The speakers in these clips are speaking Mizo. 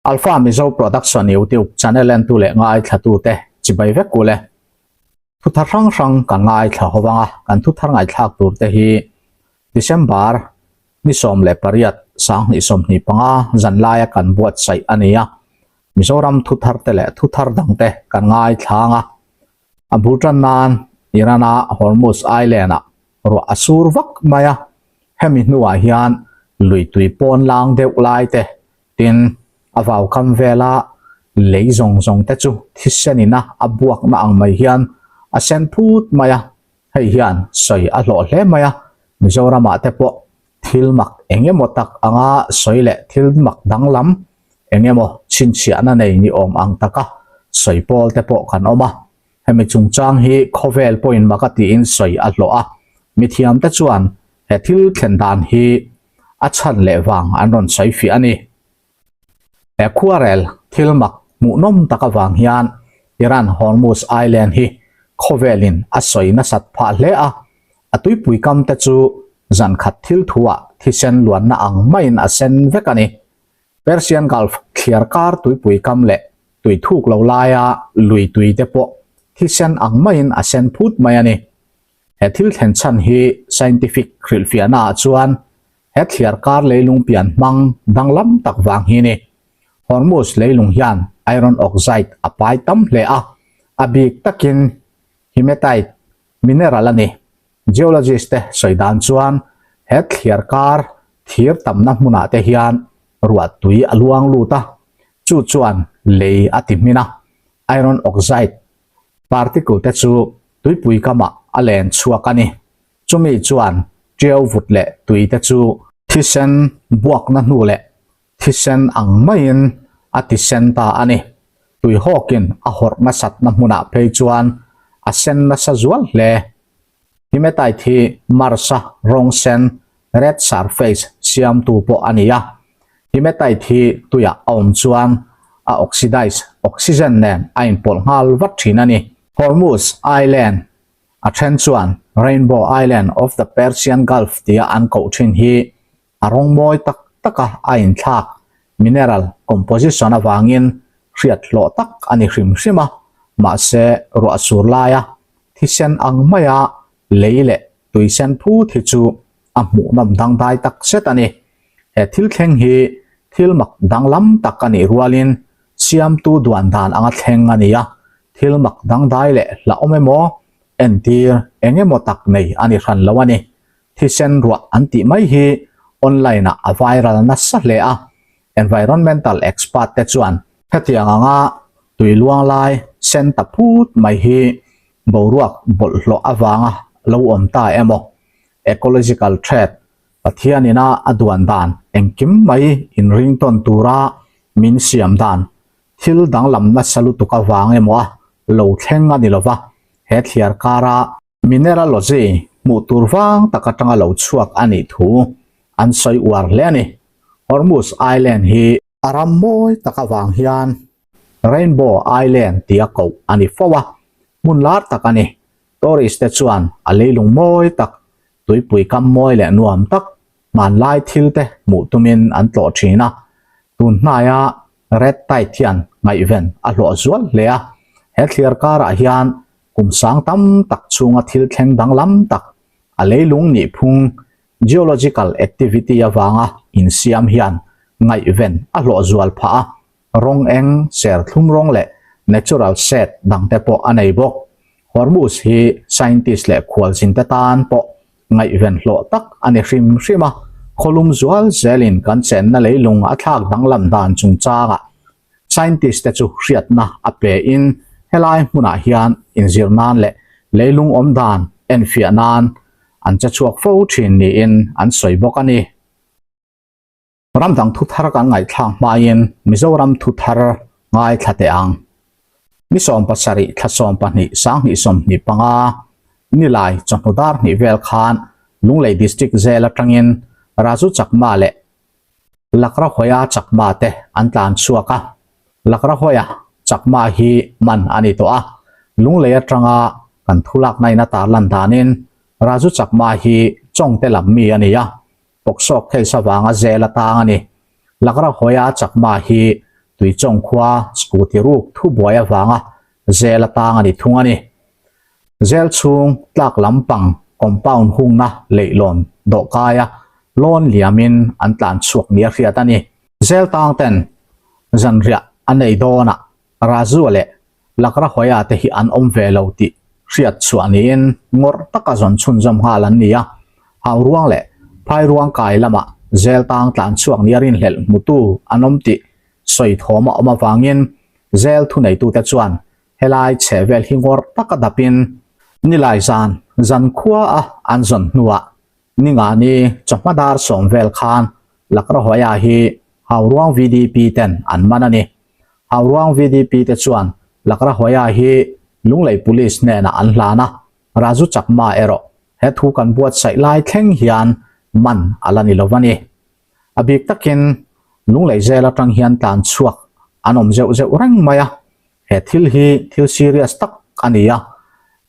Alpha Mizo Production YouTube channel entu leh ngaithlatute chibai vek u le. Thu thar hrang hrang kan ngaithla ho vang a, kan thu thar ngaihthlak tur te hi December ni 18 2025 zanlaia kan buatsaih a ni a. Mizoram thu thar te leh thu thar dang te kan ngaithla ang a. A bul tan nan Iran-a Hormuz Island-ah ruah a sur vak mai a, hemi hnuah hian lui tui pawn lang deuh lai te Tin, a vaukam vela lei zawng zawng te chu thisen ina a buakna ang mai hian a sen phut mai a, hei hian sawi a hlawh hle mai a, Mizoramah te pawh thil mak eng emaw tak anga sawi leh thil mak danglam eng emaw chhinchhiahna nei ni awm ang taka sawi pawl te pawh kan awm a, hemi chungchang hi khawvel pawhin mak a tiin sawi a hlawh a, mithiamte chuan he thil thlen dan hi a chhan leh vang an rawn sawi fiah a ni. He khuarel thil mak hmuhnawm tak avang hian Iran Hormuz Island hi khawvelin a sawi nasat phah hle a, a tuipui kam te chu zan khat thil thuah thisen luanna ang maiin a sen vek a ni. Persian Gulf thliar kar tuipui kam leh tui thuk lo laia lui tui te pawh thisen ang maiin a sen phut mai a ni. He thil thlen chhan hi scientific hrilhfiahna ah chuan he thliar kar leilung pian hmang danglam tak vang hi ni. Hormuz leilung hian iron oxide a pai tam hle a, a bik takin hematite mineral a ni. Geologist te sawi dan chuan he thliar kar thir tamna hmunah te hian ruah tui a luang lut a, chu chuan lei a ti hmin a, iron oxide particle te chu tuipui kamah a len chhuak a ni. Chumi chuan ṭiau vut leh tui te chu thisen buakna hnu leh thisen ang maiin a ti sen ta a ni. Tui hawkin a hawrh nasatna hmunah phei chuan a sen nasa zual hle. Hematite hi Mars-a rawng sen, red surface, siamtu pawh a ni a. Hematite hi tuiah a awm chuan a oxidize, oxygen nen a inpawlh nghal vat thin a ni. Hormuz Island, a then chuan Rainbow Island of the Persian Gulf tia an koh thin hi a rawng mawi tak taka a inthlak, mineral composition avangin hriat hlawh tak a ni hrim hrim a, mahse ruah sur laia thisen ang maia lei leh tui sen phut hi chu a hmuhnawm dangdai tak zet a ni. He thil thleng hi thil mak danglam tak a nih rualin siamtu duan dan anga thleng a ni a, thil mak dangdai leh hlauhawm emaw entir eng emaw tak nei a ni hran lo a ni. Thisen ruah an tih mai hi online ah a viral nasa hle a, environmental expert te chuan hetiang anga tui luang lai sen ta phut mai hi boruak bawlhhlawh avanga lo awm ta emaw ecological threat Pathian ina a duan dan engkim mai inring tawn tura min siam dan thil danglam nasa lutuk avang emaw a lo thleng a ni lova, he thliar kara Mineralogy hmuh tur vang tak atanga lo chhuak a nih thu an sawi uar hle a ni. Hormuz Island hi a ram mawi tak avang hian Rainbow Island tia koh a ni fo a, hmun lar tak a ni. Tourist te chuan a leilung mawi tak, tuipui kam mawi leh nuam tak, hmanlai thil te hmuh tumin an tlawh thin a. Tun hnaia Red Tide hian ngaihven a hlawh zual hle a, he thliar karah hian Kum sang tam tak chhunga thil thleng danglam tak, a leilung nihphung, geological activity, avanga insiam hian ngaihven a hlawh zual phah a, rawng eng, serthlum rawng leh natural shade dangte pawh a nei bawk. Hormuz hi scientist leh khualzinte tan pawh ngaihven hlawh tak a ni hrim hrim a, khawlum zual zelin kan chenna leilung a thlak danglam dan chungchangah Scientist te chu hriatna a pe in helai hmunah hian inzir nan leh leilung awm dan enfiah nan an che chhuak fo thin niin an sawi bawk a ni. Ram dang thu thar kan ngaihthlak hmain Mizoram thu thar ngaithla teh ang. Ni 17 thla 12 2025 nilai chawhnu dar hnih vel khan Lunglei District Jail atangin Raju Chakma leh Lakrahawia Chakma te an tlan chhuak a, Lakrahawia Chakma hi man a ni tawh a, Lunglei atanga kan thulakna in a tarlan danin Raju Chakma hi Chawngte lam mi a ni a, Pawksawk case avanga jail a tang a ni. Lakrahawia Chakma hi. Tuichawng khua scooty ruk thubuai avanga zel atang a ni thung a ni. Zel chhung tlak lampang compound hungna leihlawn dawhkaia lawn liamin an tlan chhuak nia hriat a ni. Zel tang ten zanriah a nei dawnah Raju leh Lakrahoia te hi an awm ve lo tih hriat chhuah niin ngawrh taka zawn chhunzawm nghal an ni a. Hauruang leh Phairuang kai lamah zel tang tlan chhuak nia rinhlelh hmutu an awm tih sawi thawm a awm avangin zel thuneitute chuan helai chhehvel hi ngawrh taka dapin nilai zan zan khua a an zawn hnuah Ningani chawhma dar sawm vel khan Lakrahoia hi Hauruang VDP ten an man a ni. Hauruang VDP te chuan Lakrahoia hi Lunglei Police hnenah an hlan a, Raju Chakma erawh he thu kan buatsaih lai thleng hian man a la ni lo a ni. A bik takin Lunglei zel atang hian tlan chhuak an awm zeuh zeuh reng mai a, he thil hi thil serious tak a ni a,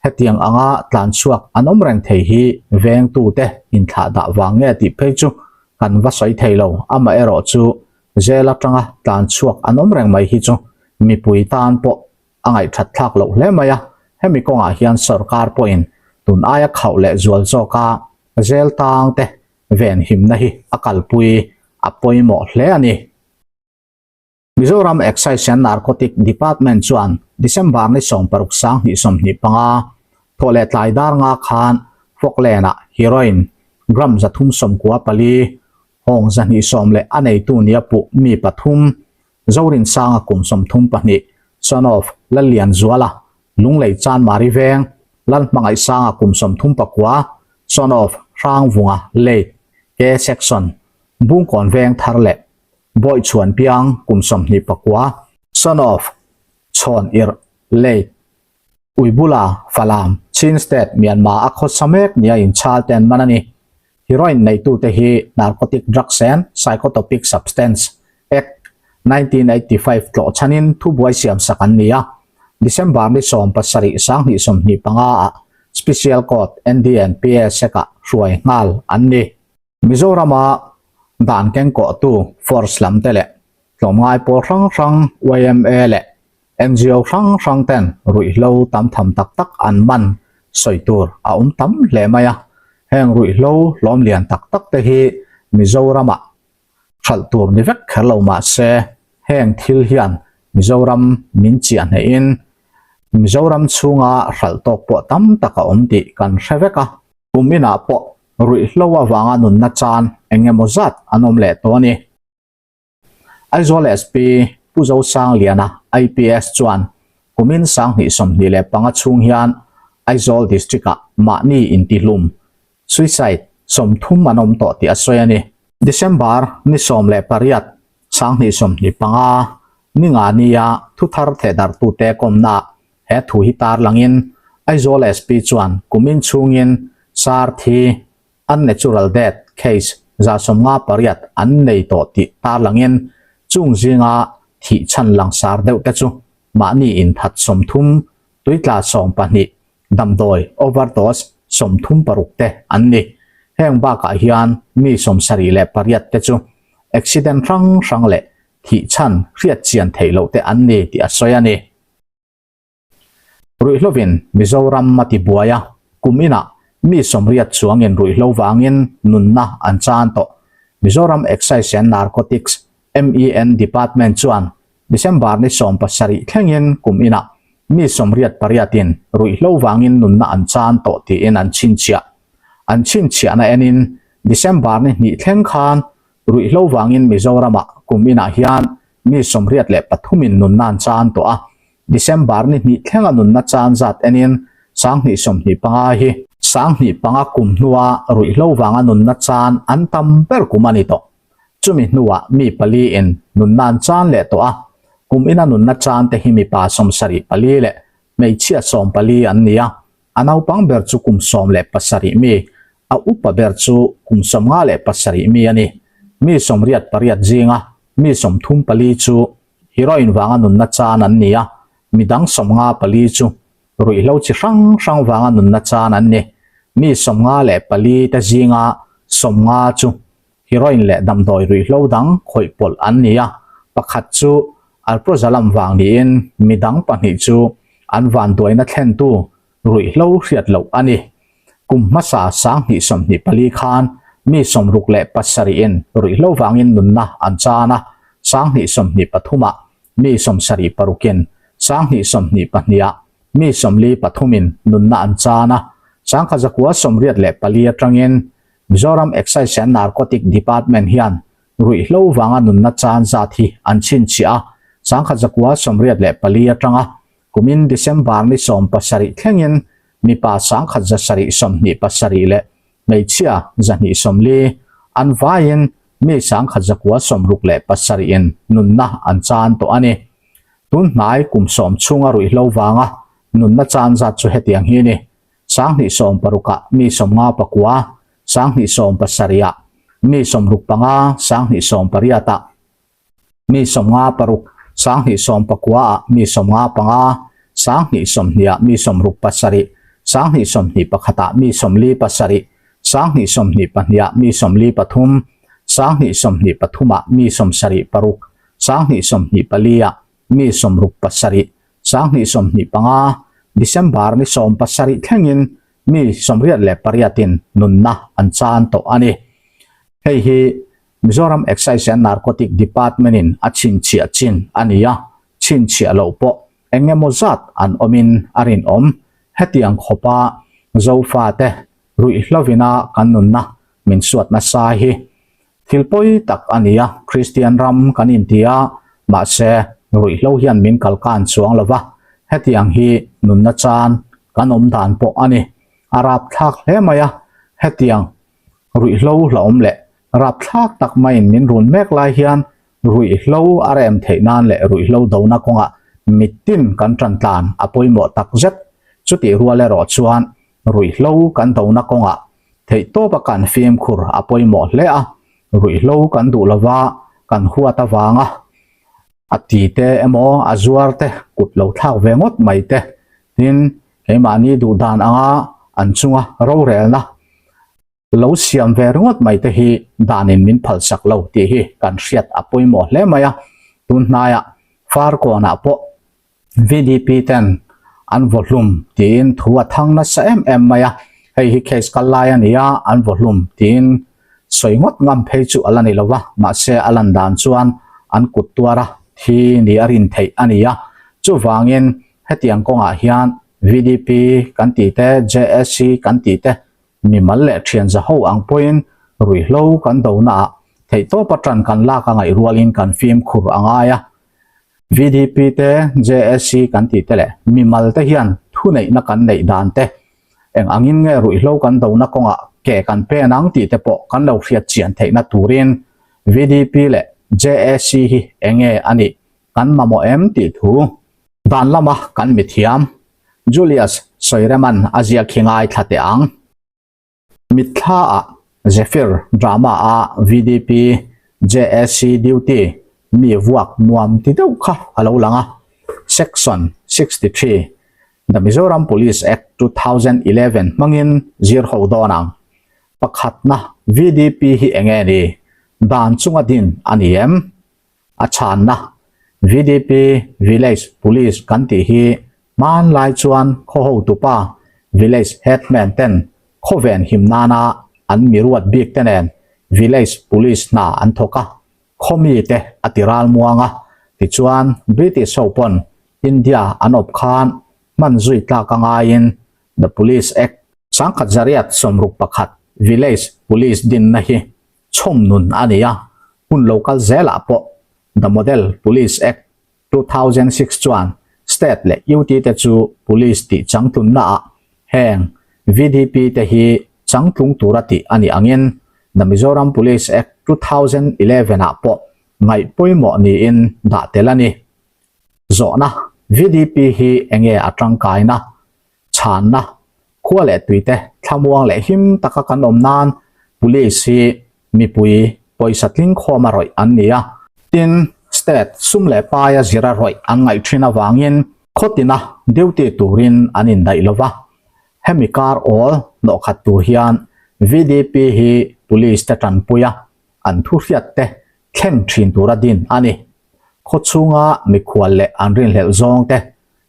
hetiang anga tlan chhuak an awm reng thei hi vengtute inthlah dah vang nge tih phei chu kan va sawi thei lo, amaherawh chu zel atanga tlan chhuak an awm reng mai hi chu mipui tan pawh a ngaihthat thlak loh hle mai a, hemi kawngah hian sorkar pawhin tun aia khauh leh zual zawka zel tangte venhimna hi a kalpui a pawimawh hle a ni. Mizoram Excise and Narcotic Department chuan December ni 16 2025 thawh leh tlai dar nga khan Falkland-ah heroin gram 394, hawng 210 leh a neitu nia puh mi pathum Zorinsanga kum 32, son of Lallianzuala, Lunglei Chanmari Veng, Lalhmangaihsanga kum 34, son of Hrangvunga Late, K Section, Bungkawn Veng thar leh Bawichhuan Piang kum 29, son of Chhawn Irh Late, Uibula, Falam, Chin State, Myanmar a khawsa mek nia inchhal te an man a ni. Heroin neitute hi Narcotic Drugs and Psychotropic Substance Act, 1985 tlawh chhanin thubuai siamsak an ni a. December ni 17 2025 ah Special Court NDNPA Sec-ah hruai nghal an ni. Mizorama dan kengkawhtu force lam te leh tlawmngai pawl hrang hrang yma leh NGO hrang hrang ten ruihhlo tam tham tak tak an man sawi tur a awm tam hle mai a. Heng ruihhlo hlawm lian tak tak te hi Mizoramah hralh tur ni vek kher lo mah se heng thil hian Mizoram min chiah hnehin Mizoram chhunga hralh tawk pawh tam tak a awm tih kan hre vek a. Kum inah pawh ruihhlo avanga nunna chan eng emaw zat an awm leh tawh a ni. Aizawl SP Pu Zosangliana IPS chuan kumin 2025 chhung hian Aizawl District-ah mahni intihlum, suicide, 30 an awm tawh tih a sawi a ni. December ni 18, 2025 ni nga nia thuthar thehdarhtute kawmnaah he thu hi tarlangin Aizawl SP chuan kumin chhungin sar thi unnatural death case 58 an nei tawh tih tarlangin chung zinga thih chhan langsar deuh te chu mahni inthat 30, tuitla 12, damdawi overdose 36 te an ni. Heng bakah hian mi 78 te chu accident hrang hrang leh thih chhan hriat chian theih loh te an ni tih a sawi a ni. Ruihhlovin Mizoram a ti buai a, kum inah mi 80 chuangin ruihhlo vangin nunna an chan tawh. Mizoram Excise and Narcotics, MEN, Department chuan December ni 17 thlengin kum inah mi 88 in ruihhlo vangin nunna an chan tawh tiin an chhinchhiah. An chhinchhiahna enin December ni hnih thleng khan ruihhlo vangin Mizoramah kum inah hian mi 83 in nunna an chan tawh a, December ni hnih thlenga nunna chan zat enin 2025 hi 2005 kum hnua ruihhlo vanga nunna chan an tam ber kum a ni tawh. Chumi hnuah mi pali in nunna an chan leh tawh a, kum ina nunna chan te hi mipa 74 leh hmeichhia 14 an ni a, a naupang ber chu kum 17 mi, a upa ber chu kum 57 mi a ni. Mi 88 zinga mi 34 chu heroin vanga nunna chan an ni a, midang 54 chu ruihhlo chi hrang hrang vanga nunna chan an ni. Mi 54 te zinga 50 chu heroin leh damdawi ruihhlo dang khawih pawlh an ni a, pakhat chu Alprozalam vang niin midang pahnih chu an vanduaina thlentu ruihhlo hriat loh a ni. Kum hmasa 2024 khan mi 67 in ruihhlo vangin nunna an chan a, 2023 ah mi 76 in, 2022 ah mi 43 in nunna an chan a, 1984 atangin Mizoram Excise and Narcotic Department hian ruihhlo vanga nunna chan zat hi an chhinchhiah a, 1984 atanga kumin December ni 17 thlengin mipa 1727 leh hmeichhia 240 an vaiin mi 1967 in nunna an chan tawh a ni. Tun hnai kum sawm chhunga ruihhlo vanga nunna chan zat chu hetiang hi a ni. 2016 ah mi 59, 2017 ah mi 65, 2018 ah mi 56, 2019 ah mi 55, 2020 ah mi 67, 2021 ah mi 47, 2022 ah mi 43, 2023 ah mi 76, 2024 ah mi 67, 2025 December ni 17 thlengin mi 88 in nunna an chan tawh a ni. Hei hi Mizoram Excise and Narcotic Department in a chhinchhiah chin a ni a, chhinchhiah loh pawh eng emaw zat an awmin a rinawm. Hetiang khawpa Zofate ruihhlovina kan nunna min suat nasa hi Thil pawi tak a ni a, Kristian ram kan inti a, mahse ruihhlo hian min kalkan chuang lo va, hetiang hi nunna chan kan awm dan pawh a ni. A rapthlak hle mai a, hetiang ruihhlo hlauhawm leh rapthlak tak maiin min run mek lai hian ruihhlo a rem theih nan leh ruihhlo dona kawngah mitin kan tan tlan a pawimawh tak zet. Chutih rual erawh chuan Ruihhlo kan dona kawngah theihtawpa kan fimkhur a pawimawh hle a, ruihhlo kan duh lova kan huat avanga a ti te emaw a zuar te kut lo thlak ve ngawt mai te, tin keimahni duh dan anga an chunga rorelna lo siam ve ringawt mai te hi danin min phalsak lo tih hi kan hriat a pawimawh hle mai a, tun hnaiah Farkawnah pawh VDP ten an vaw hlum tiin thu a thang nasa em em mai a, hei hi case kal lai a ni a, an vaw hlum tiin sawi ngawt ngam phei chu a la ni lo va, mahse a lan dan chuan an kut tuar a thi ni a rin theih a ni a, chuvangin hetiang kawngah hian VDP kan tih te, JAC kan tih te, mimal leh thian za ho ang pawhin ruihhlo kan donaah theihtawp atan kan lak a ngaih rualin kan fimkhur a ngai a. VDP te, JAC kan tih te leh mimal te hian thuneihna kan neih dan te, eng angin nge ruihhlo kan dona kawngah ke kan pen ang tih te pawh kan lo hriat chian theihna turin VDP leh JAC hi eng nge a nih kan mamawh em tih thu dan lama kan mithiam Julius Soireman a ziak hi ngaithla teh ang. Mitthla ah Zephyr drama a VDP JAC duty mi vuak nuam ti deuh kha a lo lang a, Section 63 The Mizoram Police Act 2011 hmangin zir ho dawn ang. Pakhatna VDP hi enge ni? Dan chunga din a ni em? A chhanna VDP Village Police kan tih hi hmanlai chuan khaw hotupa Village Headman ten khawven him nana an mi ruat bik te nen Village Police hna an thawk a, khaw mi te a ti ral muang a, tichuan British ho pawn India an awp khan hman zui tlak a ngaiin The Police Act 1961 Village Police dinna hi chhawm nun a ni a, hun lo kal zelah pawh The Model Police Act 2006 chuan State leh UT te chu Police tih changtlunnaah heng VDP te hi changtlung tura tih a nih angin The Mizoram Police Act 2011 ah pawh ngaih pawimawh niin dah tel a ni. Zawhna, VDP hi enge a tangkaina? Chhanna, Khua leh tuite thlamuang leh him taka kan awm nan Police hi mipui pawisa tling khawma rawih an ni a. Tin, State sum leh paia zira rawih an ngaih thin avangin khawtina duty turin an indaih lo va. Hemi kar awl hnawhkhat tur hian VDP hi Police te tanpui a, an thuhriat te thleng thin tura din a ni. Khaw chhunga mikhual leh an rinhlelh zawng te,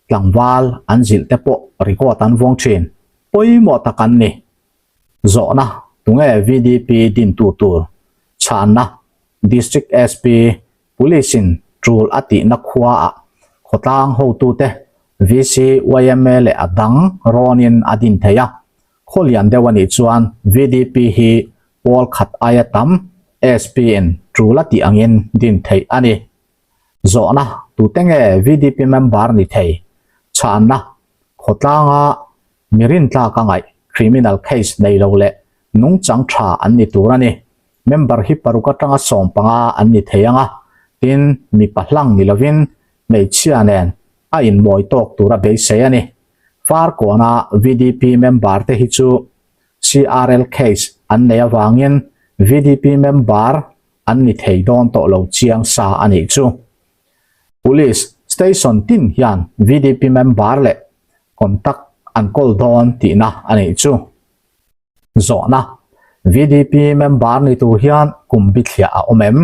tlangval an zilh te pawh record an vawng thin. Pawimawh tak an ni. Zawhna, Tunge VDP dintu tur? Chhanna, District SP, Police in tul a tihna khua ah khawtlang hotute VC, yma leh a dang rawnin a din thei a. Khaw lian deuh a nih chuan VDP hi pawl khat aia tam SP in tul a tih angin din theih a ni. Zawhna, Tute nge VDP member ni thei? Chhanna, Khawtlanga mi rintlak a ngaih criminal case nei lo leh nungchang tha an ni tur a ni. Member hi paruk atanga 15 an ni thei ang a, tin mipa hlang ni lovin hmeichhia nen a inmawi tawk tura beisei a ni. Farkawna VDP member te hi chu CRL case an nei avangin VDP member an ni thei dawn tawh lo chiang sa a nih chu. Police station tin hian VDP member leh contact an kawl dawn tihna a nih chu. Zawhna, VDP member ni tur hian kum bithliah a awm em?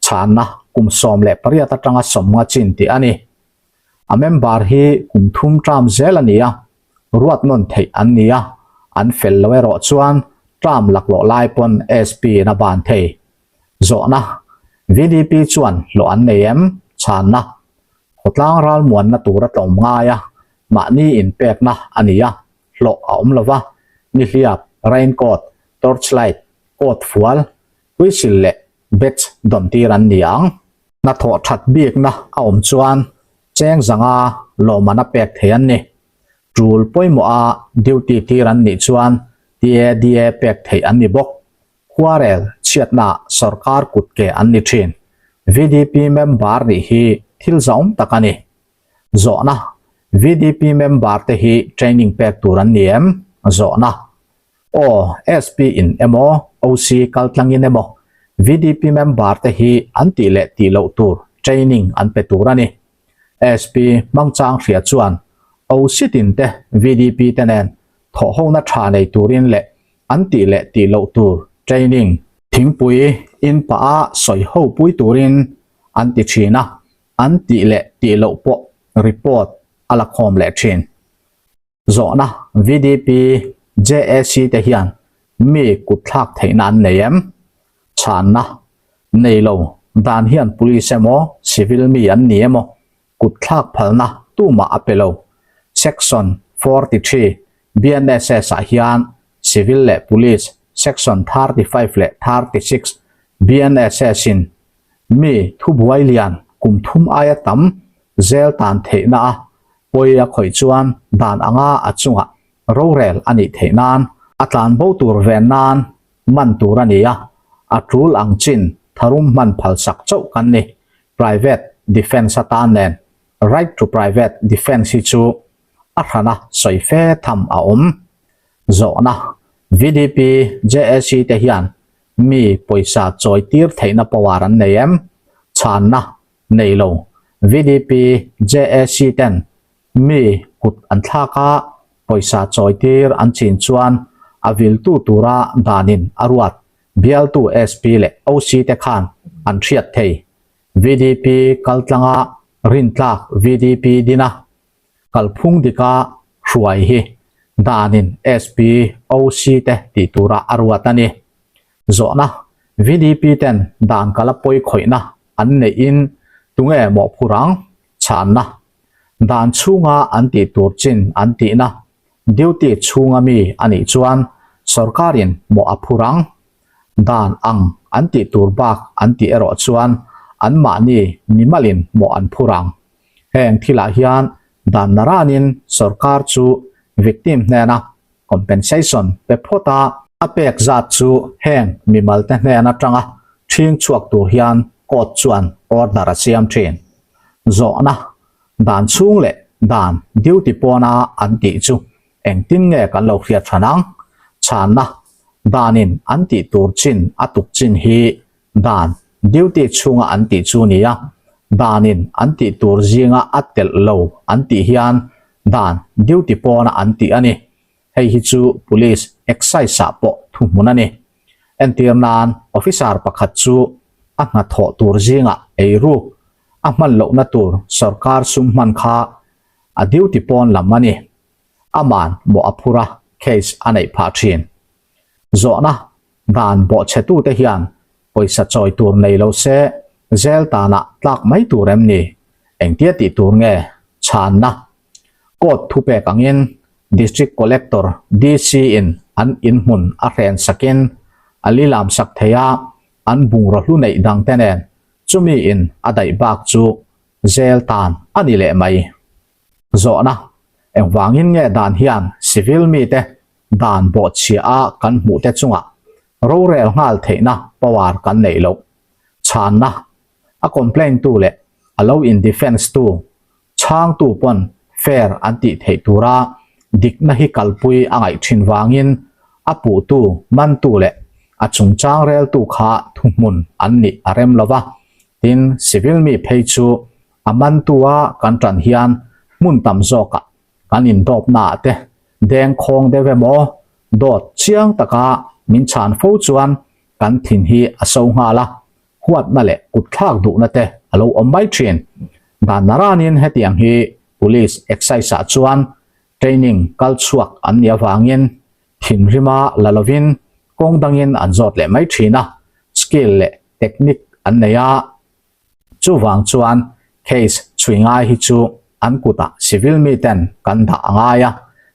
Chhanna, Kum 18 atanga 50 chin tih a ni. A member hi kum thum term zel a ni a, ruat nawn theih an ni a, an fel lo erawh chuan term laklawh lai pawn SP in a ban thei. Zawhna, VDP chuan hlawh an nei em? Chhanna, Khawtlang ralmuanna tura tlawm ngai a, mahni inpekna a ni a, hlawh a awm lo va, nihliap, raincoat, torchlight, coat fual, whistle leh badge dawntir an ni ang. Hnathawh that bikna a awm chuan cheng zanga lawmman a pek thei an ni. Tul pawimawha duty tir an nih chuan TADA pek theih an ni bawk. Khuarel chhiatnaah sorkar kutke an ni thin. VDP member nih hi thil zahawm tak a ni. Zawhna, VDP member te hi training pek tur an ni em? Zawhna, Aw, SP in emaw, OC kaltlangin emaw VDP member te hi an tih leh tih loh tur training an pe tur a ni. SP hmangchang hria chuan OC tin te VDP te nen thawhhona tha nei turin leh an tih leh tih loh tur training thingpui in pah a sawi ho pui turin an ti thin a. An tih leh tih loh pawh report a la khawm leh thin. Zawhna, VDP, JAC te hian mi kut thlak theihna an nei em? Chhanna, Nei lo, dan hian police emaw, civil mi an ni emaw, kut thlak phalna tumah a pe lo. Section 43 BNSS ah hian civil leh police Section 35 leh 36 BNSS in Mi thubuai lian kum thum aia tam zel tan theihna a pawi a khawih chuan dan anga a chungah rorel a nih theih nan a tlan bo tur ven nan man tur a ni a, a tul ang chin tharum hman phalsak chauh kan ni. Private defence atan nen right to private defence hi chu a hrana sawi fe tham a awm. Zawhna, VDP, JAC te hian Mi pawisa chawi tir theihna power an nei em? Chhanna nei lo. VDP, JAC ten mi kut an thlak a, pawisa chawi tir an chin chuan a viltu tura danin a ruat bialtu SP leh OC te khan an hriat thei. VDP kaltlanga rintlak VDP dina kalphung dika hruai hi danin SP, OC te tih tura a ruat a ni. Zawhna, VDP ten dan kala pawi khawihna an neihin tunge mawhphur ang? Chhanna, Dan chhunga an tih tur chin an tihna, duty chhunga mi a nih chuan sorkarin mawh a phur ang. Dan ang an tih tur bak an tih erawh chuan anmahni mimalin mawh an phur ang. Heng thilah hian dan naranin sorkar chu victim hnena compensation pe phawt a, a pek zat chu heng mimal te hnen atanga ṭhing chhuak tur hian court chuan order a siam ṭhin. Zawhna, Dan chhung leh dan duty pawna an tih chu engtin nge kan lo hriat hran ang? Chhanna, Danin an tih tur chin a tuk chin hi Dan, duty chhunga an tih chu nia, danin an tih tur zinga a telh lo an tih hian dan, duty pawna an tih a ni. Hei hi chu police excise ah pawh thuhmun a ni. Entir nan, officer pakhat chu a hnathawh tur zingah eiruk A hman lohna tur sorkar sum hman kha a duty pawn lam a ni. Aman mawh a phur a, case a neih phah thin. Zawhna, Dan bawhchhetute hian pawisa chawi tur nei lo se zel tanah tlak mai tur em ni? Engtia tih tur nge? Chhanna, Court thupek angin District Collector, DC, in an inhmun a hren sakin a lilam sak thei a, an bungraw hlu neih dangte nen chumi in a daih bak chu zel tan a ni leh mai. Zawhna, Engvangin nge dan hian civil mite dan bawhchhia a kan hmuhte chungah rorel nghal theihna power kan neih loh? Chhanna, A complaint tu leh a lo in defence tu, chhangtu pawn fair an tih theih tura dikna hi kalpui a ngaih thin vangin a puhtu, mantu leh a chungchang reltu kha thuhmun an nih a rem lova, tin civil mi phei chu A mantua kan tan hian hmun tam zawkah kan indawpnaah te dengkhawng deuh emaw dawt chiang taka min chhan fo chuan kan thin hi a so nghal a, huatna leh kutthlak duhna te a lo awm mai thin. Dan naranin hetiang hi Police Excise-ah chuan training kal chhuak an nih avangin thinrima la lovin kawng dangin an zawt leh mai thin a, skill leh technique an nei a. Chuvang chuan case chhui ngai hi chu an kutah civil mi ten kan dah a ngai a,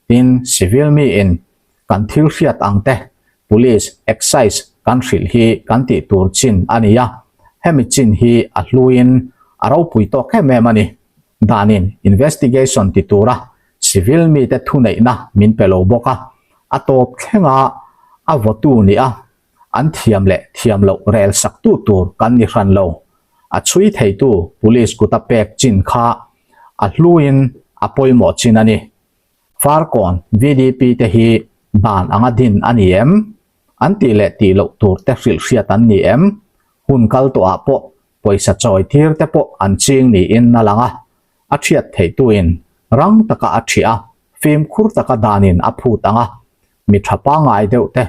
tin civil mi in kan thil hriat ang te police, excise kan hrilh hi kan tih tur chin a ni a, hemi chin hi a hluin a ropui tawk em em a ni. Danin investigation ti tura civil mi te thuneihna min pe lo bawk a, a tawp thlenga a vawtu nih a An thiam leh thiam loh rel saktu tur kan ni hran lo. A chhui theitu police kuta pek chin kha a hluin a pawimawh chin a ni. Farkawn VDP te hi dan anga din a ni em? An tih leh tih loh tur te hrilh hriat an ni em? Hun kal tawhah pawh pawisa chawi tir te pawh an ching niin a lang a. A thiat theihtuin rang taka a thiah a, fimkhur taka danin a phut ang a. Mi tha pangngai deuh te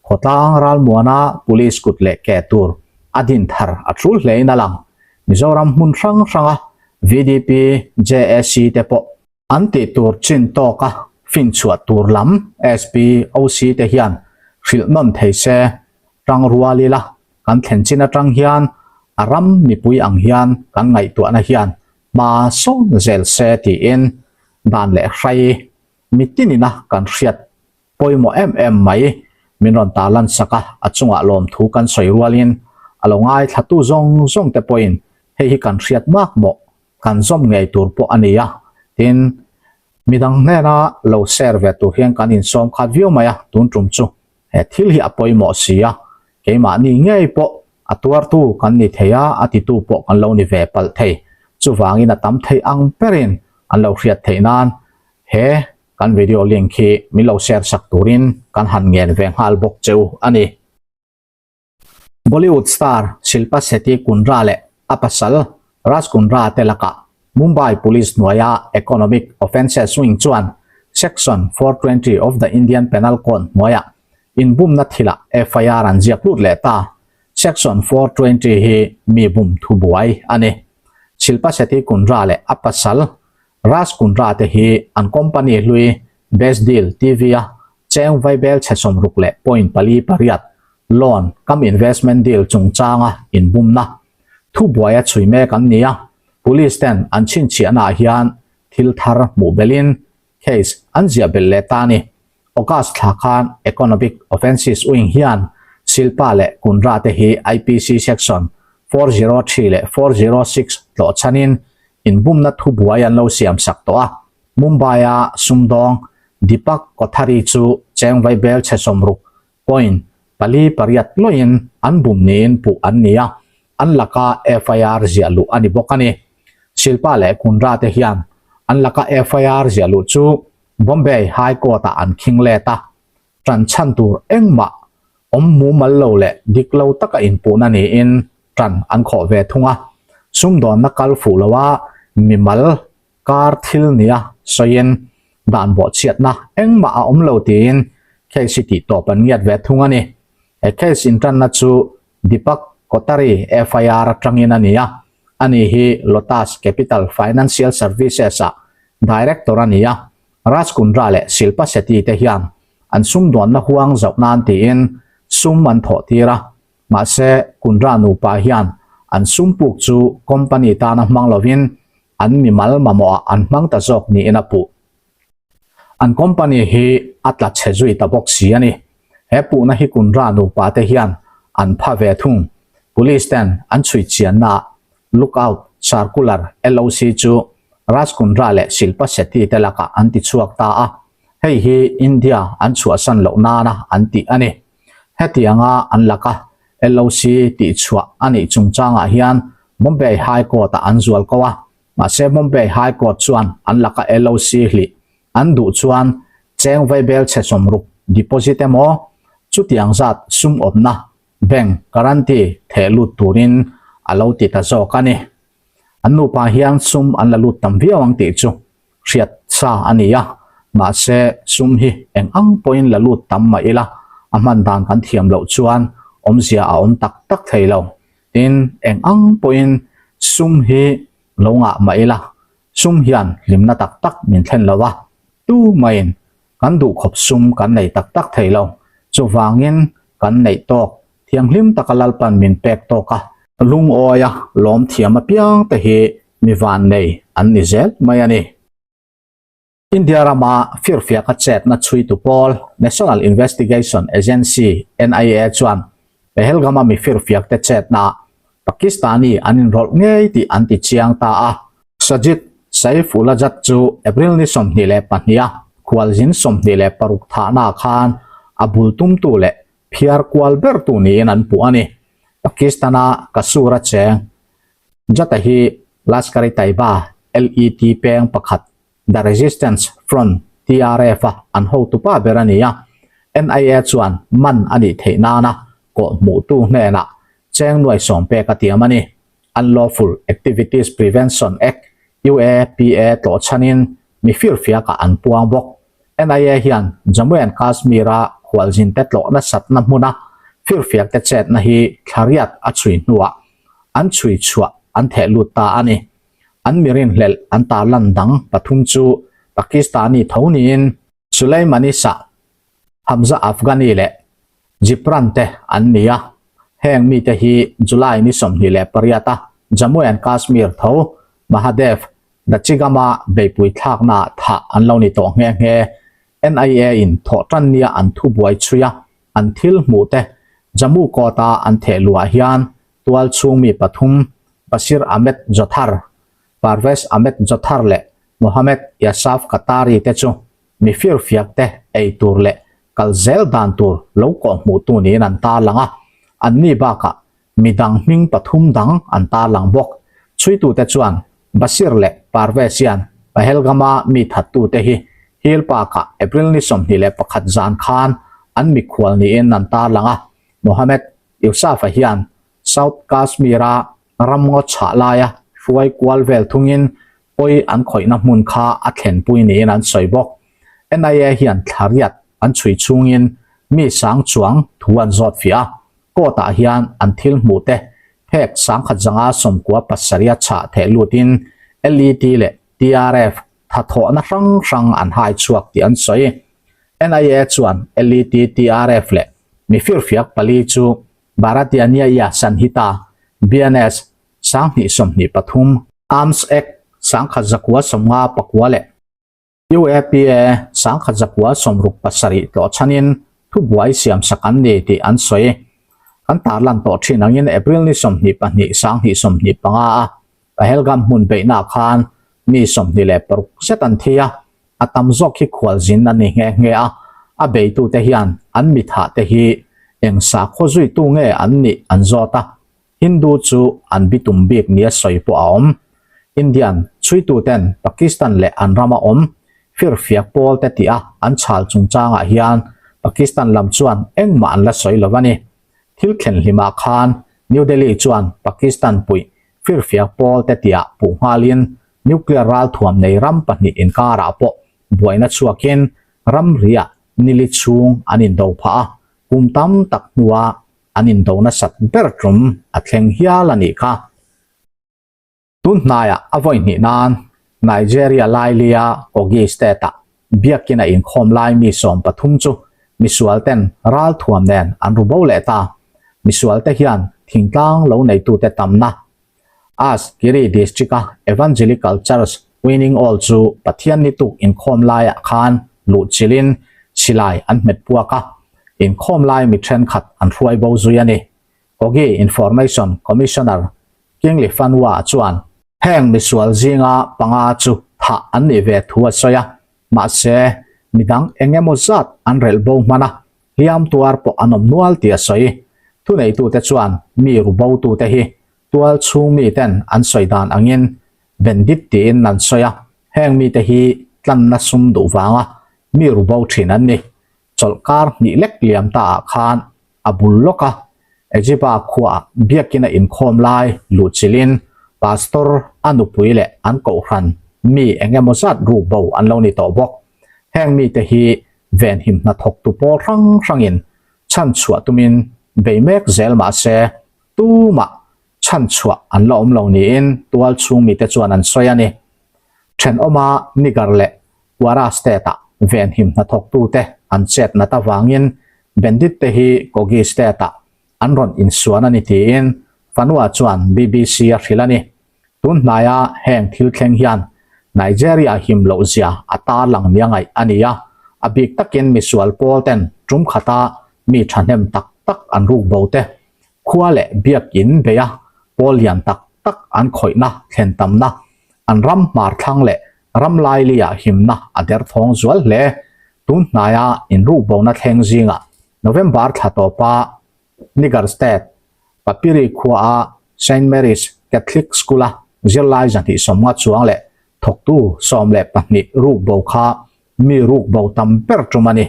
Khawtlang ralmuana police kut leh ke tur a din thar a tul hlein a lang. Mizoram hmun hrang hranga VDP, JAC te pawh an tih tur chin tawka finchhuah tur lam SP, OC te hian hrilh nawn thei se. Tang rual ila kan thlen chin atang hian a ram mipui ang hian kan ngaihtuahna hian hma sawn zel se tiin dan leh hrai mitinina kan hriat Pawimawh em em mai, min rawn ta lan sak a, a chungah lawmthu kan sawi rualin a lo ngaithlatu zawng zawng te pawhin hei hi kan hriat mak mawh, kan zawm ngei tur pawh a ni a, tin, midang hnena lo share ve tur hian kan insawm khat viau mai a, tun tum chu he thil hi a pawimawh si a, keimahni ngei pawh a tuartu kan ni thei a, a titu pawh kan lo ni ve palh thei, chuvangin a tam thei ang berin an lo hriat theih nan he Kan video link hi min lo share sak turin kan han ngen ve nghal bawk cheu a ni. Bollywood star Shilpa Shetty Kundra leh a pasal Raj Kundra te lakah Mumbai Police hnuaia Economic Offences Wing chuan Section 420 of the Indian Penal Code hnuaiah inbumna thilah FIR an ziak lut leh ta. Section 420 hi mi bum thubuai a ni. Shilpa Shetty Kundra leh a pasal Raj Kundra te hi an company hlui Best Deal TV a cheng vaibel chhe 60 leh point pali pariat loan kam investment deal chungchanga inbumna thubuaia chhui mek an ni a, police ten an chhinchhiahna ah hian thil thar hmuh belhin case an ziah belh leh ta a ni. August thla khan Economic Offences Wing hian Shilpa leh Kundra te hi IPC Section 403 leh 406 tlawh chhanin inbumna thubuai an lo siam sak tawh a, Mumbai-a sumdawng Deepak Kothari chu cheng vaibel chhe 60 point pali pariat lawiin an bum niin puh an ni a, an laka FIR ziah luh a ni bawk a ni. Shilpa leh Kundra te hian an laka FIR ziah luh chu Bombay High Court-ah an khing let a, ṭan chhan tur engmah awm mumal lo leh dik lo taka inpuhna niin ṭan an khawh ve thung a. Sumdawnna kal fuh loa mimal kar thil nia sawiin dan bawhchhiatna engmah a awm lo tiin case hi tihtawp an ngiat ve thung a ni. He case inṭanna chu Deepak Kothari FIR atangin a ni a. Ani hi Lotus Capital Financial Services-ah Director a ni a, Raj Kundra leh Shilpa Shetty te hian an sumdawnna huang zauh nan tiin sum an thawh tir a, mahse Kundra nupa hian an sum puk chu company tana hmang lovin an mimal mamawhah an hmang ta zawk niin a puh. An company hi a tla chhe zui ta bawk si a ni. He puhna hi Kundra nupa te hian an pha ve thung. Police ten an chhui chiannaah Lookout Circular, LOC, chu Raj Kundra leh Shilpa Shetty te lakah an ti chhuak ta a, hei hi India an chhuahsan loh nana an tih a ni. Hetianga an laka LOC tihchhuah a nih chungchangah hian Bombay High Court-ah an zual ko a, Mahse Bombay High Court chuan an laka LOC hlih an duh chuan cheng vaibel chhe sawmruk deposit emaw chutiang zat sum awmna bank guarantee theh lut turin a lo ti ta zawk a ni. An nupa hian sum an la lut tam viau ang tih chu hriat sa a ni a, mahse sum hi eng ang pawhin la lut tam mah ila a hman dan kan thiam loh chuan awmzia a awm tak tak thei lo. Tin, eng ang pawhin sum hi lo ngah mah ila, sum hian hlimna tak tak min thlen lo a, tu maiin kan duhkhawp sum kan nei tak tak thei lo. Chuvangin kan neih tawk, thianghlim taka Lalpan min pek tawk a, lungawia lawm thiam apiang te hi mi vannei an ni zel mai a ni. India rama firfiaka chetna chhuitu pawl National Investigation Agency, NIA, chuan Pahalgam-a mi firfiakte chetnaah Pakistani an inrawlh ngei tih an ti chiang ta a. Sajid Saif Ullah Jat chu April ni 22 a khualzin 26 thahnaah khan a bul tumtu leh phiar kual bertu niin an puh a ni. Pakistan-a Kasur-a cheng Jat-a hi Lashkar-e-Taiba, LET, peng pakhat The Resistance Front, TRF, a an hotupa ber a ni a, NIA chuan man a nih theih nana kawhhmuhtu hnenah cheng nuai sawm pek a tiam a ni. Unlawful Activities Prevention Act, UAPA, tlawh chhanin mi firfiakah an puang bawk. NIA hian Jammu and Kashmir-a khualzinte tlawh nasatna hmuna firfiakte chetna hi thla riat a chhui hnuah an chhui chhuah an theh lut ta a ni. An mi rinhlelh an tarlan dang pathum chu Pakistani tho niin Sulaimani Shah, Hamza Afghani leh Jibran te an ni a. Heng mite hi July ni 28 a Jammu and Kashmir tho Mahadev Dachigama beipui thlaknaah thah an lo ni tawh nghe nghe. NIA in thawh tan nia an thubuai chhui a, an thil hmuh te Jammu court-a an theh luah hian Tual chhung mi pathum, Bashir Ahmed Jothar, Parvez Ahmed Jothar leh Mohammed Yasaf Qatari te chu mi firfiak te ei tur leh kal zel dan tur lo kawhhmuhtu niin an tarlang a, anni bakah mi dang hming pathum dang an tarlang bawk. Chhuitute chuan Bashir leh Parvez hian Pahelgam-a mi thattute hi Hill Park-ah April ni 21 zan khan an mikhual niin an tarlang a, Mohammed Yousaf-a hian South Kashmir-a ramngaw chhah laia hruai kual vel thungin pawi an khawihna hmun kha a thlenpui niin an sawi bawk. NIA hian thla riat an chhui chhungin mi sang chuang thu an zawt fiah a, court-ah hian an thil hmuh te phek sangkhat zanga sawmkua pasarih a chhah theh lutin LET leh TRF thathawhna hrang hrang an hai chhuak tih an sawi. NIA chuan LET, TRF leh Mi firfiak pali chu Bharatiya Nyaya Sanhita, BNS, 2023, Arms Act, 1959 leh UAPA, 1967 tlawh chhanin thubuai siamsak an ni tih an sawi. Kan tarlan tawh thin angin April ni 22, 2025 a Pahelgam hmun beihnaah khan mi 26 zet an thi a, A tam zawk hi khualzin a ni nghe nghe a, a beitute hian an mithahte hi eng sakhaw zuitu nge an nih an zawt a, Hindu chu an bitum bik nia sawi pawh a awm. Indian chhuituten Pakistan leh an rama awm firfiak pawlte tih a an chhal chungchangah hian Pakistan lam chuan engmah an la sawi lo a ni. Thil thlen hlimah khan New Delhi chuan Pakistan puih firfiak pawlte tihah puh nghalin Nuclear ralthuam nei ram pahnih inkarah pawh buaina chhuakin ramriah nili chhung an indo phah a, kum tam tak hnua an indo nasat ber tum a thleng hial a nih kha. Tun hnaiah a vawi hnih nan Nigeria lailia Kogi State-ah biakin a inkhawm lai mi 13 chu misualten ralthuam nen an ru bo leh ta. Misualte hian thingtlang lo neitute tamna As Kiri District-a Evangelical Church Winning All chu Pathian ni tuk inkhawm laiah khan luhchilhin silai an hmet puak a, inkhawm lai mi thenkhat an hruai bo zui a ni. Kogi Information Commissioner Kingly Fanwa chuan heng misual zinga panga chu thah an nih ve thu a sawi a, mahse midang eng emaw zat an relh bo hman a, hliam tuar pawh an awm nual tih a sawi. Thuneitute chuan mi ru botute hi tual chhung miten an sawi dan angin bandit tiin an sawi a, heng mite hi tlanna sum duh vanga mi ru bo thin an ni. Chawlhkar hnih lek liam ta ah khan a bul lawk a, Ejiba khuaah biakin a inkhawm lai luhchilhin pastor a nupui leh an kohhran mi eng emaw zat ruk bo an lo ni tawh bawk. Heng mite hi venhim hnathawktu pawl hrang hrangin chhanchhuah tumin bei mek zel mah se tumah chhanchhuah an la awm lo niin tual chhung mite chuan an sawi a ni. Thenawma Niger leh Kwara State-ah venhim hnathawktute an chet nat avangin bandit te hi Kogi State-ah an rawn insuan a ni tiin Fanua chuan BBC a hrilh a ni. Tun hnaia heng thil thleng hian Nigeria him loh zia a tarlang nia ngaih a ni a, a bik takin misual pawl ten tum khata mi thahnem tak tak an ruk bo te, khua leh biakin beia pawl lian tak tak an khawihna thlen tamna an ram hmar thlang leh ram lailiah himna a derthawng zual hle. Tun hnaia inrukbona thleng zingah November thla tawpa Niger State, Papiri khuaa Saint Mary's Catholic School-a zirlai 250 chuang leh thawktu 12 rukbo kha mi rukbo tam ber tum a ni.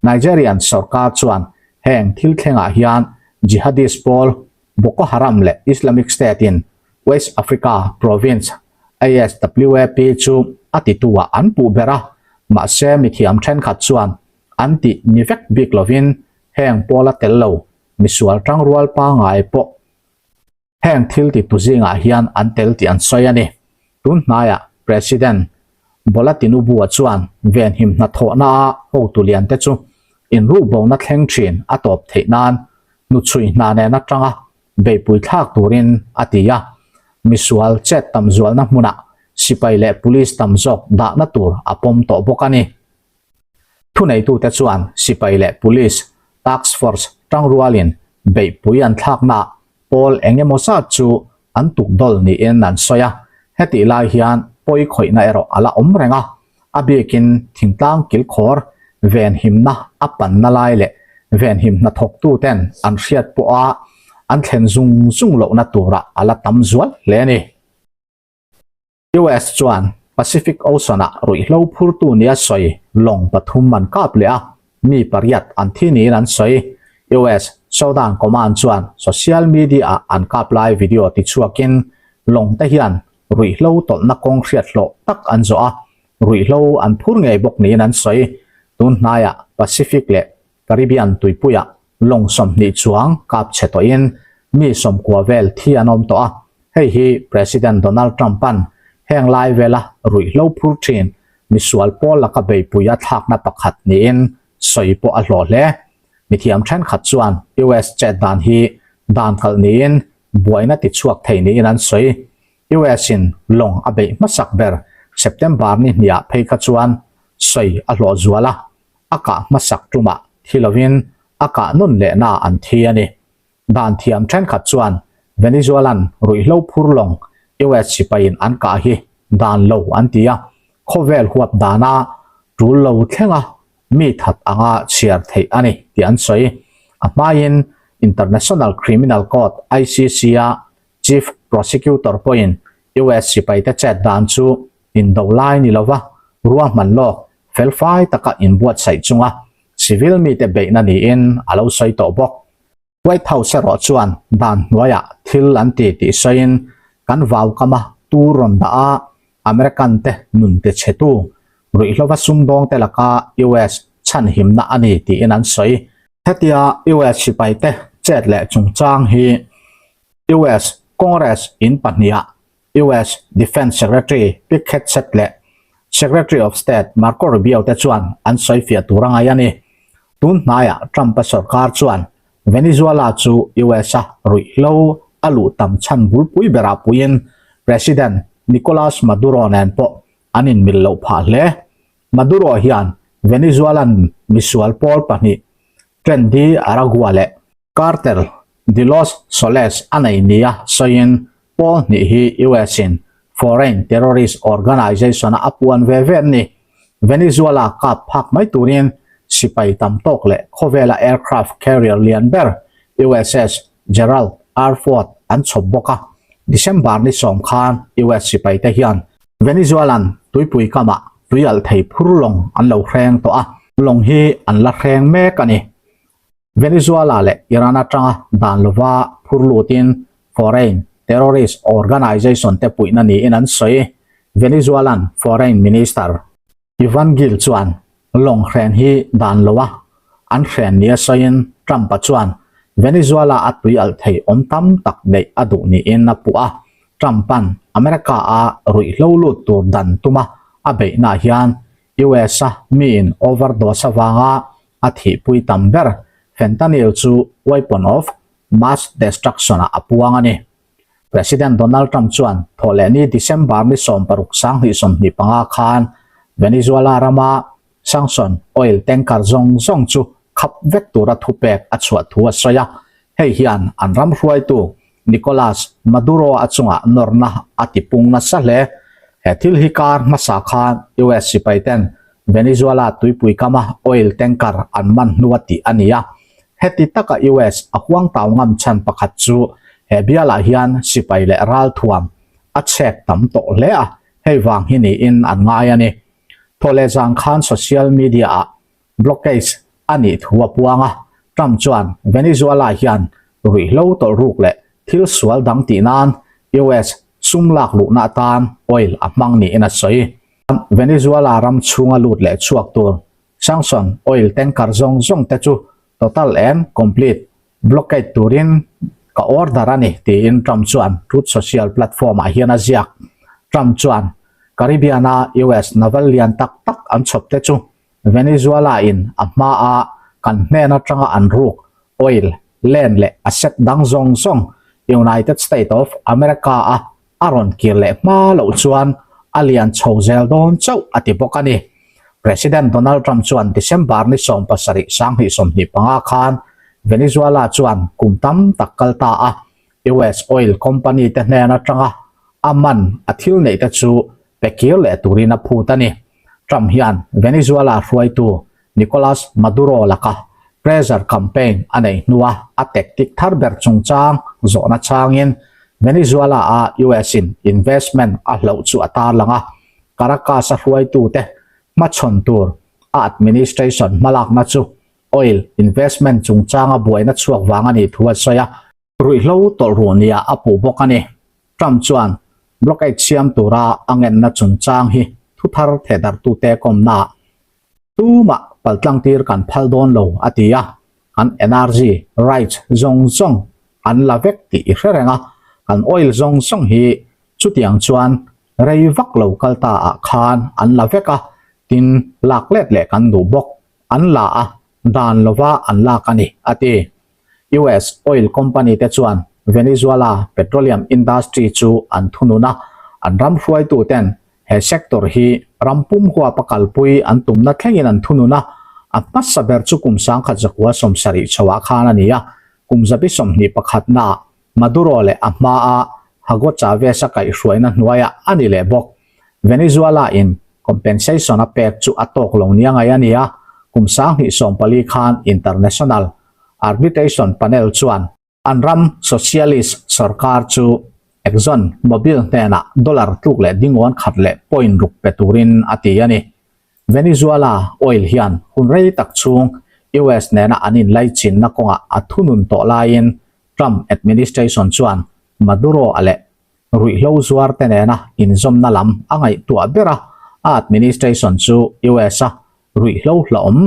Nigerian sorkar chuan heng thil thlengah hian jihadist pawl Boko Haram leh Islamic State-in West Africa Province, ISWAP, chu a tituah an puh ber a, mahse mithiam thenkhat chuan an tih ni vek bik lovin heng pawla tel lo misual tangrual pangngai pawh heng thil titu zingah hian an tel tih an sawi a ni. Tun hnaiah President Bola Tinubu-a chuan venhim hnathawhnaah hotu liante chu inruhbona thleng thin a tawp theih nan hnuchhui hna nen atanga beihpui thlak turin a ti a. Misual chet tam zualna hmunah sipai leh police tam zawk dahna tur a pawm tawh bawk a ni. Thuneitute chuan sipai leh police task force tangrualin beihpui an thlaknaah pawl eng emaw zat chu an tukdawl niin an sawi a, hetih lai hian pawi khawihna erawh a la awm reng a, a bikin thingtlang kilkhawr venhimna a panna lai leh venhim hnathawktuten an hriat pawha an thlen zung zung lohna turah a la tam zual hle a ni. US chuan Pacific Ocean-ah ruihhlo phurtu nia sawi lawng pathum an kap leh a, mi pariat an thi niin an sawi. US Southern Command chuan social media-ah an kap lai video tichhuakin lawng te hian ruihhlo tawlhna kawng hriat hlawh tak an zawh a, ruihhlo an phur ngei bawk niin an sawi. Tun hnaiah Pacific leh Caribbean tuipuiah lawng 20 chuang kap chhe tawhin mi 90 vel thi an awm tawh a, hei hi President Donald Trump-a'n heng lai vela ruihhlo phur thin misual pawl laka beihpui a thlakna pakhat niin sawi pawh a hlawh hle. Mithiam thenkhat chuan US chet dan hi dan kalh niin buaina tichhuak thei niin an sawi. US-in lawng a beih hmasak ber September ni hniah phei kha chuan sawi a hlawh zual a, a kah hmasak tumah thi lovin a kah nun lehna an thi a ni. Dan thiam thenkhat chuan Venezuelan ruihhlo phur lawng US sipaiin an kah hi dan lo an ti a, khawvel huap dana tul lo thlenga mi that anga chhiar theih a ni tih an sawi. A hmain International Criminal Court, ICC, a Chief Prosecutor pawhin US sipaite chet dan chu indo lai ni lova ruahman lawk felfai taka inbuatsaih chunga civil mite beihna niin a lo sawi tawh bawk. White House erawh chuan dan hnuaiah thil an ti tih sawiin kan vaukama tur rawn dah a, American te nun ti chhetu ruihhlova sumdawngte laka US chhanhimna a ni tiin an sawi. Hetia US sipaite chet leh chungchang hi US Congress in pahniha. US Defence Secretary Pete Hegseth leh Secretary of State Marco Rubio te chuan an sawifiah tur a ngai a ni. Tun hnaiah Trump-a sorkar chuan Venezuela chu US-a ruihhlo a luh tam chhan bulpui berah puiin President Nicolas Maduro nen pawh an inmil loh phah hle. Maduro hian Venezuelan misual pawl pahnih Tren de Aragua leh Cartel de los Soles a nei nia sawiin pawl hnih hi US-in foreign terrorist organization-a a puan ve ve an ni. Venezuela kap phak mai turin sipai tam tawk leh khawvela aircraft carrier lian ber USS Gerald R. Ford an chhawp bawk a. December ni sawm khan US sipaite hian Venezuelan tuipui kamah tui alh thei phur lawng an lo hreng tawh a, lawng hi an la hreng mek a ni. Venezuela leh Iran atanga dan lova phur lutin foreign terrorist organization te puihna niin an sawi. Venezuelan Foreign Minister Yvan Gil chuan lawng hren hi dan loa an hren nia sawiin Trump-a chuan Venezuela a tui alh thei awm tam tak neih a duh niin a puh a. Trump-a'n America-a ruihhlo lut tur dan tuma a beihnaah hian US-a miin overdose avanga a thihpui tam ber fentanyl chu weapon of mass destruction-ah a puang a ni. President Donald Trump chuan thawhlehni December ni 16 2025 khan Venezuela rama sanction oil tanker zawng zawng chu khap vek tura thupek a chhuah thu a sawi a, hei hian an ram hruaitu Nicolas Maduro a chungah nawrna a tipung nasa hle. He thil hi kar hmasa khan US sipai ten Venezuela tuipui kama oil tanker an man hnu a tih a ni a. Heti taka US a huangtau ngam chhan pakhat chu he bialah hian sipai leh ralthuam a chhek tam tawh hle a, hei vang hi niin an ngai a ni. Thawhleh zan khan social media ah blockage a nih thu a puang a, Trump chuan Venezuela hian ruihhlo tawlh ruk leh thil sual dang tih nan US sum lak luhna atan oil a hmang niin a sawi. Venezuela ram chhunga lut leh chhuak tur sanction oil tanker zawng zawng te chu total and complete blockade turin ka order a ni tiin Trump chuan Truth Social platform ah hian a ziak. Trump chuan Caribbean-a US naval lian tak tak an chhawp te chu Venezuela in a hma a kan hnen atanga an ruk oil, land leh asset dang zawng zawng United State of America a a rawn kir leh hma loh chuan a lian chho zel dawn chauh a ti bawk a ni. President Donald Trump chuan December ni 17 2025 khan Venezuela chuan kum tam tak kal ta a US oil company te hnen atanga a man a thil neih te chu pe kir leh turin a phut a ni. Trump hian Venezuela hruaitu Nicolas Maduro laka pressure campaign a neih hnua a tactic thar ber chungchang zawhna changin Venezuela-a US-in investment a hloh chu a tarlang a, Caracas-a hruaitute hmachhawn tur a administration hmalakna chu oil investment chungchanga buaina chhuak vang a nih thu a sawi a. Ruihhlo tawlh ruh nia a puh bawk a ni. Trump chuan blockade siam tura a ngenna chungchang hi thuthar thehdarhtute kawmnaah tumah paltlangtir kan phal dawn lo a ti a, kan energy rights zawng zawng an la vek tih i hre reng a, kan oil zawng zawng hi chutiang chuan rei vak lo kal ta ah khan an la vek a, tin lak let leh kan duh bawk an la a, dan lova an lak a ni a ti. US oil company te chuan Venezuela petroleum industry chu an thunun a, an ram hruaitu ten he sector hi ram pum huapa kalpui an tumna thlengin an thunun a, a hmasa ber chu kum 1970 chhoah khan a ni a, kum 21 naah Maduro leh a hmaa Hugo Chavez-a kaihhruaina hnuaiah a ni leh bawk. Venezuela in compensation a pek chu a tawk lo nia ngai a ni a, kum 2014 khan International Arbitration Panel chuan an ram socialist sorkar chu Exxon Mobil hnenah dollar tluk leh dingawn khat leh point ruk pe turin a ti a ni. Venezuela oil hian hun rei tak chhung US nena an inlaichinna kawngah a thunun tawh laiin Trump administration chuan Maduro a leh ruihhlo zuar te nena inzawmna lam a ngaihtuah ber a, a administration chu US a ruihhlo hlauhawm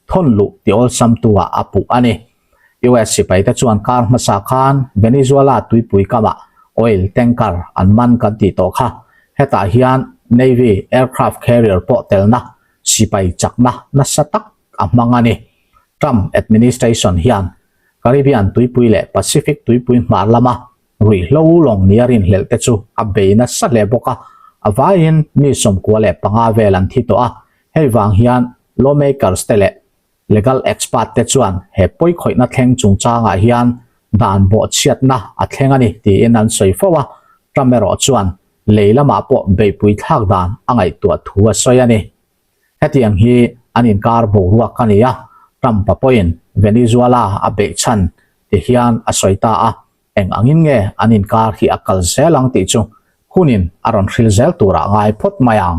thawn luh ti awlsamtu ah a puh a ni. US sipaite chuan kar hmasa khan Venezuela tuipui kamah Oil tanker an man kan tih tawh kha. Hetah hian Navy aircraft carrier pawh telna sipai chakna nasa tak a hmang a ni. Trump administration hian Caribbean tuipui leh Pacific tuipui hmar lama ruihhlo lawng nia rinhlelh te chu a bei nasa hle bawk a, a vaiin mi 95 vel an thi tawh a. Hei vang hian lawmakers te leh Legal expert te chuan he pawikhawihna thleng chungchangah hian dan bawhchhiatna a thleng a ni tiin an sawi fo a, Trump erawh chuan lei lamah pawh beihpui thlak dan a ngaihtuah thu a sawi a ni. Hetiang hi an inkar boruak a ni a, Trump-a pawhin Venezuela a beih chhan ti hian a sawi ta a, eng angin nge an inkar hi a kal zel ang tih chu hunin a rawn hril zel turah ngai phawt mai ang.